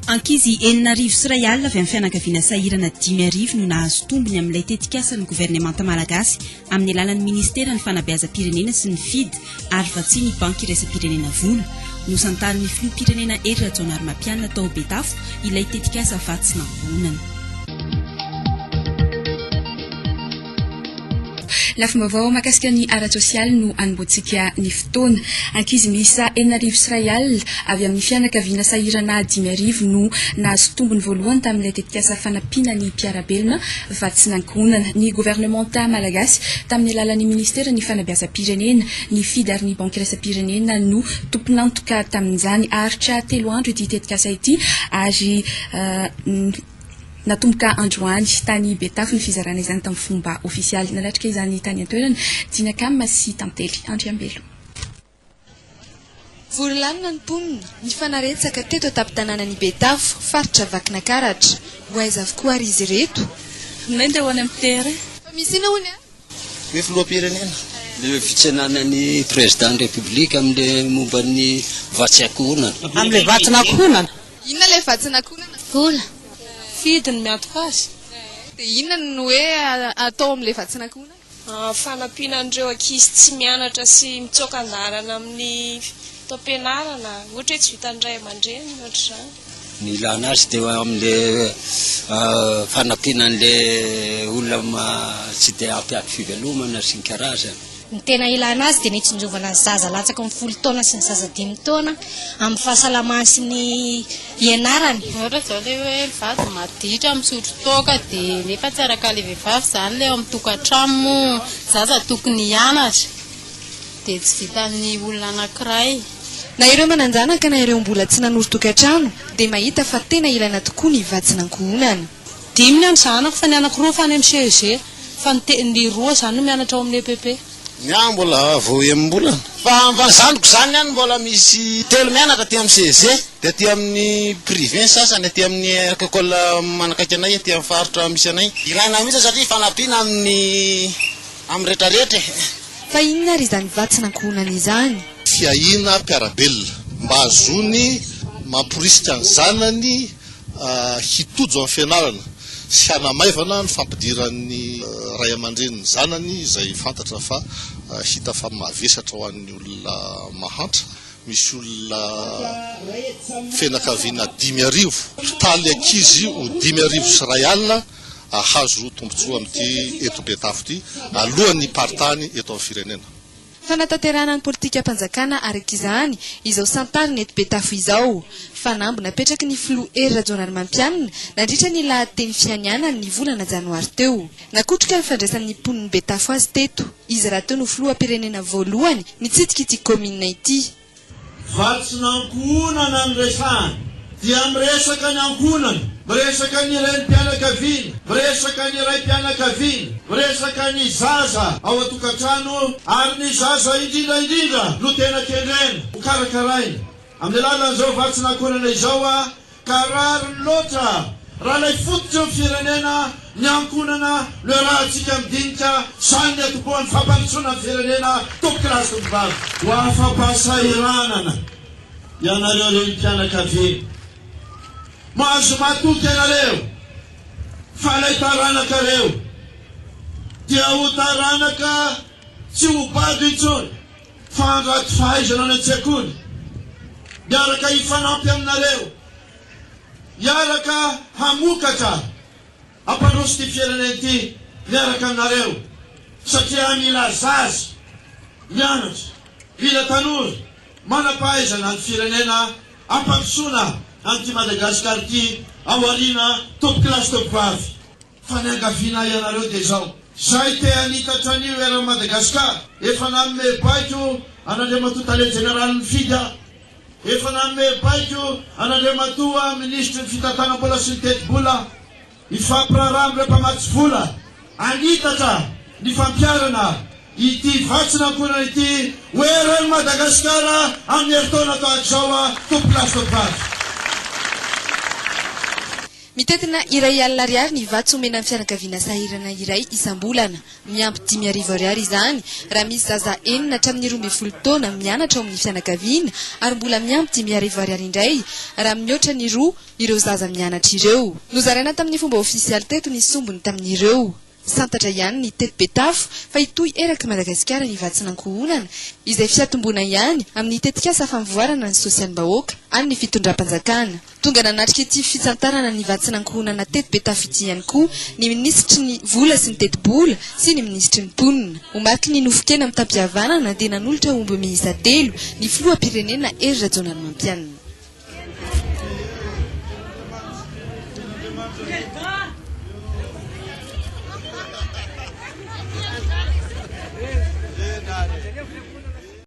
Ankizy 1060 avy amin'ny fianakaviana sahirana 5000 no nahazo tombony amin'ilay tetikasan'ny governemanta malagasy amin'ny alalan'ny ministeran'ny fanabeazam-pirenena sy ny FID ary vatsian'ny Banky iraisam-pirenena vola. Nosantarin'ny filoham-pirenena Hery Rajaonarimampianina tao Betafo ilay tetikasa vatsin'ankohonana. Lafim-baovao mahakasika ny ara-tsosialy no anombohantsika ny fotoana. Ankizy miisa 1060 avy amin'ny fianakaviana sahirana 5000 no nahazo tombony voalohany tamin'ilay tetikasa fanampiana ny mpiara-belona vatsin'ankohonana. Ny governemanta malagasy tamin'ny alalan'ny ministeran'ny fanabeazam-pirenena, ny FID ary ny Banky iraisam-pirenena no tompon'antoka tamin'izany. Haharitra telo andro ity tetikasa ity ary Natomboka androany tany Betafo ny fizarana izany tamin'ny fomba ofisialy. Nanatrika izany tany an-toerana, Dina Cam sy Tantely Andriambelo. Vory lanona ny mponina, nifanaretsaka teto an-tampon-tanànan'i Betafo, faritra Vakinakaratra. Ho aiza avokoa ary izy ireto? Nandeha ho any amin'ny terrain. Fa misy inona hono an? Hoe filoham-pirenena. Le fitsenana ny président ny république amle momba ny vatsy ankohonana. Amle vatsin'ankohonana. Inona ilay vatsin'ankohonana? Vola. Fidy no miantoka azy. Dia inona no hoe atao amin'ilay vatsin'ankohonana? Fanampiana an'ireo ankizy tsy mianatra sy mitsoaka an-dalana amin'ny taom-pianarana, ohatra hoe tsy vitan'ny ray aman-dreny, ohatr'izany. Ny ilana azy dia amin'le fanampiana an'le olona tsy dia ampy ampy fivelomana sy ny karazany. Ny tena ilana azy dia ny hitsinjovana ny zaza latsaky ny folo taona sy ny zaza dimy taona amin'ny fahasalamany sy ny hianarany. Ohatra izao ilay hoe mivady maditra misotro toaka dia nefa tsy araka ilay vehivavy izany ilay ao amin'ny tokantrano moa zaza tokony hianatra dia tsy vitan'ny olona anankiray. Na ireo manan-janaka na ireo mbola tsy nanorin-tokantrano dia mahita fa tena ilaina tokoa ny vatsin'ankohonana. Dimy ny an'ny zanako fa ny anakiroa efa any amin'ny CEG fa ny te ny roa zany no mianatra ao amin'ny EPP. Ny ahy mbola vao enim-bolana. Fa fa ny zandriko zany ihany mbola misy telo mianatra aty amin'ny CEG dia aty amin'ny privé ny sasany aty amin'ny école manakaiky anay aty amin'ny faritra misy anay. Ilaina mihitsy satria fanampiana amin'ny amin'ny retraretra e. Fa inona ary izany vatsin'ankohonana izany? Fiahiana mpiara-belona mba hahazoany mamporisika ny zanany hitojo amin'ny fianarana sy hanamaivana ny fampidiran'ny ray aman-dreny ny zanany izay fantatra fa hita fa mavesatra ho an'ny olona mahantra. Misy olona fianakaviana 5000, totaly ankizy ho 1050 hahazo tombontsoa amin'ity eto Betafo ity alohan'ny hiparitahany eto amin'ny firenena. Fanatanterahana ny politikam-panjakana araka izany izao santarina eto Betafo izao. Fanamby napetraky ny filoha Hery Rajaonarimampianina nandritra ny lahateny fianianany ny volana janoary teo. Nakotroka ny fandraisan'ny mponin'i Betafo azy teto. Izy rahateo no filoham-pirenena voalohany nitsidika ity kaominina ity. Vatsin'ankohonana no resahana, dia miresaka ny ankohonana, miresaka ny renim-pianakaviana, miresaka ny raim-pianakaviana, miresaka ny zaza ao an-tokantrano ary ny zaza indrindra indrindra no tena kendrena ho karakaraina amin'ny alalan'izao vatsin'ankohonana izao Ka rariny loatra raha ilay fototry ny firenena, ny ankohonana, no iarahantsika midinika, izany ny atombohan'ny fampandrosoana ny firenena, tompokolahy sy tompokovavy. Ho afa-pahasahiranana ianareo renim-pianakaviana. Mahazo matoky ianareo fa ilay taranakareo dia ho taranaka tsy ho bado intsony. Fa handrato fahaizana any an-tsekoly, miaraka hifanampy aminareo, hiaraka hamokatra, hampandroso ity firenena ity miaraka aminareo, satria mila zaza mianatra, mila tanora manam-pahaizana ny firenena hampandrosoana an'ity Madagasikara ity ao aoriana tompokolahy sy tompokovavy. Fa ny angaviana ianareo dia izao, izay te hanitatra an'io eran'i Madagasikara, efa nanome baiko an'Andriamatoa Tale Jeneralin'ny Fidy aho, efa nanome baiko an'Andriamatoa Minisitry ny Fitantanam-bola sy ny Tetibola aho, hifampiraharaha amin'ireo mpamatsy vola hanitatra ny fampiharana ity vatsin'ankohonana ity ho eran'i Madagasikara amin'ny herintaona tahaka izao, Tompokolahy sy Tompovavy. Mitentina 100 ariary ny vatsy omena ny fianakaviana sahirana iray isam-bolana. Miampy 5000 ariary izany raha misy zaza enina hatramin'ny 12 taona mianatra ao amin'ny fianakaviana ary mbola miampy 5000 ariary indray raha mihoatra ny roa ireo zaza mianatra ireo. Nozaraina tamin'ny fomba ofisialy teto ny sombiny tamin'ireo. Santatra ihany ny teto Betafo fa hitohy eraky Madagasikara ny vatsin'ankohonana izay fiatomboana ihany amin'ny tetikasa fampivoarana ny sosialim-bahoaka an'ny fitondram-panjakana. Tonga nanatrika ity fisantarana ny vatsin'ankohonana teto Betafo ity ihany koa ny minisitry ny vola sy ny tetibola sy ny minisitry ny mponina. Ho mariky ny nofon-kena mitam-pihavanana dia nanolotra omby miisa telo ny filoham-pirenena Hery Rajaonarimampianina.